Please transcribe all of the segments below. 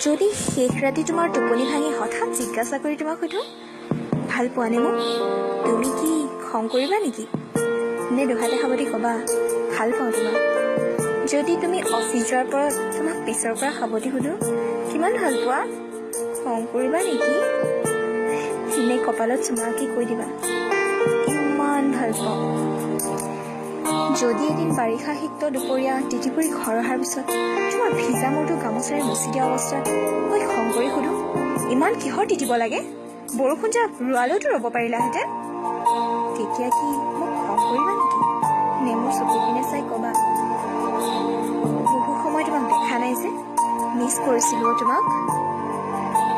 যদি শেষ ৰাতি তোমাৰ টোপনি ভাঙি হঠাৎ জিজ্ঞাসা কৰি তোমাক সোধো, ভাল পোৱানে মোক, তুমি কি খং কৰিবা নেকি? নে দুহাতে সাৱটি ক'বা, ভাল পাওঁ তোমাক? যদি তুমি অফিচ যোৱাৰ পৰত তোমাক পিছৰ পৰা সাৱটি সোধো, কিমান ভাল পোৱা, খং কৰিবা নেকি? নে কপালত চুমা আঁকি কৈ দিবা, ইমান ভাল পাওঁ? যদি এদিন বাৰিষা সিক্ত দুপৰীয়া তিতি পুৰি ঘৰ অহাৰ পিছত তোমাৰ ভিজা মূৰটো গামোচাৰে মুচি দিয়া অৱস্থাত মই খং কৰি সোধো, ইমান কিহৰ তিতিব লাগে, বৰষুণ যাক ৰোৱালেওতো ৰ'ব পাৰিলাহেঁতেন, তেতিয়া কি মোক খং কৰিবা নেকি? নে মোৰ চকু পিনে চাই ক'বা, বহু সময় তোমাক দেখা নাই যে, মিছ কৰিছিলো তোমাক?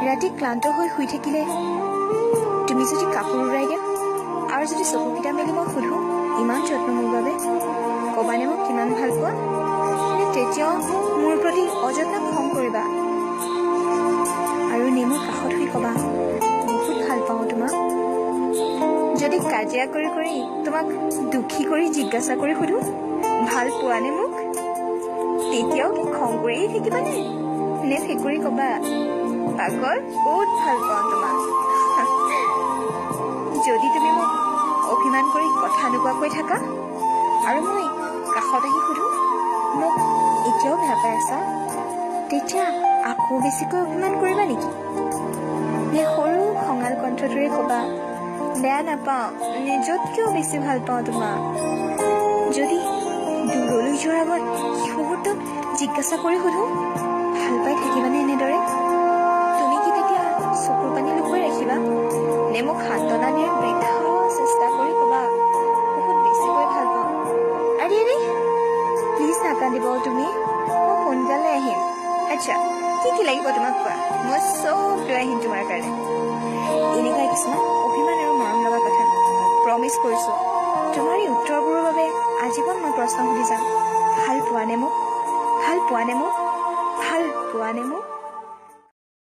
ৰাতি ক্লান্ত হৈ শুই থাকিলে তুমি যদি কাপোৰ উৰাই দিয়া আৰু যদি চকুকেইটা মেলি মই সোধো, ইমান যত্ন মোৰ বাবে, ক'বানে মোক কিমান ভাল পোৱা? নে তেতিয়াও মোৰ প্ৰতি অযথা খং কৰিবা আৰু নে মোৰ কাষত শুই ক'বা, বহুত ভাল পাওঁ তোমাক? যদি কাজিয়া কৰি কৰি তোমাক দুখী কৰি জিজ্ঞাসা কৰি সোধো, ভাল পোৱানে মোক, তেতিয়াও কি খং কৰিয়ে থাকিবানে? নে ফেকুৰি ক'বা, পাগল, বহুত ভাল পাওঁ তোমাক? যদি তুমি মোক অভিমান কৰি কথা নোকোৱাকৈ থাকা আৰু মই কাষত আহি সোধো, মোক এতিয়াও বেয়া পাই আছা, তেতিয়া আকৌ বেছিকৈ অভিমান কৰিবা নেকি? নে সৰু খঙাল কণ্ঠটোৰে ক'বা, বেয়া নাপাওঁ, নিজতকৈও বেছি ভাল পাওঁ তোমাক? যদি দূৰলৈ যোৱাৰ আগত শেষ মুহূৰ্তত জিজ্ঞাসা কৰি সোধো, ভাল পাই থাকিবানে এনেদৰে, তুমি কি তেতিয়া চকুৰ পানী লুকুৱাই ৰাখিবা? নে মোক সান্তনা দিয়াৰ বৃথা চেষ্টা কৰি ক'বা, বহুত বেছিকৈ ভাল পাওঁ? আৰে আৰে, প্লিজ নাকান্দিব তুমি, মই সোনকালে আহিম। আচ্ছা, কি কি লাগিব তোমাক কোৱা, মই চব লৈ আহিম তোমাৰ কাৰণে। এনেকুৱা কিছুমান অভিমান আৰু মৰম লগা কথা। প্ৰমিছ কৰিছো, তোমাৰ এই উত্তৰবোৰৰ বাবে আজীৱন মই প্ৰশ্ন সুধি যাম, ভাল পোৱানে মোক, ভাল পোৱানে মোক, ভাল পোৱানে মোক?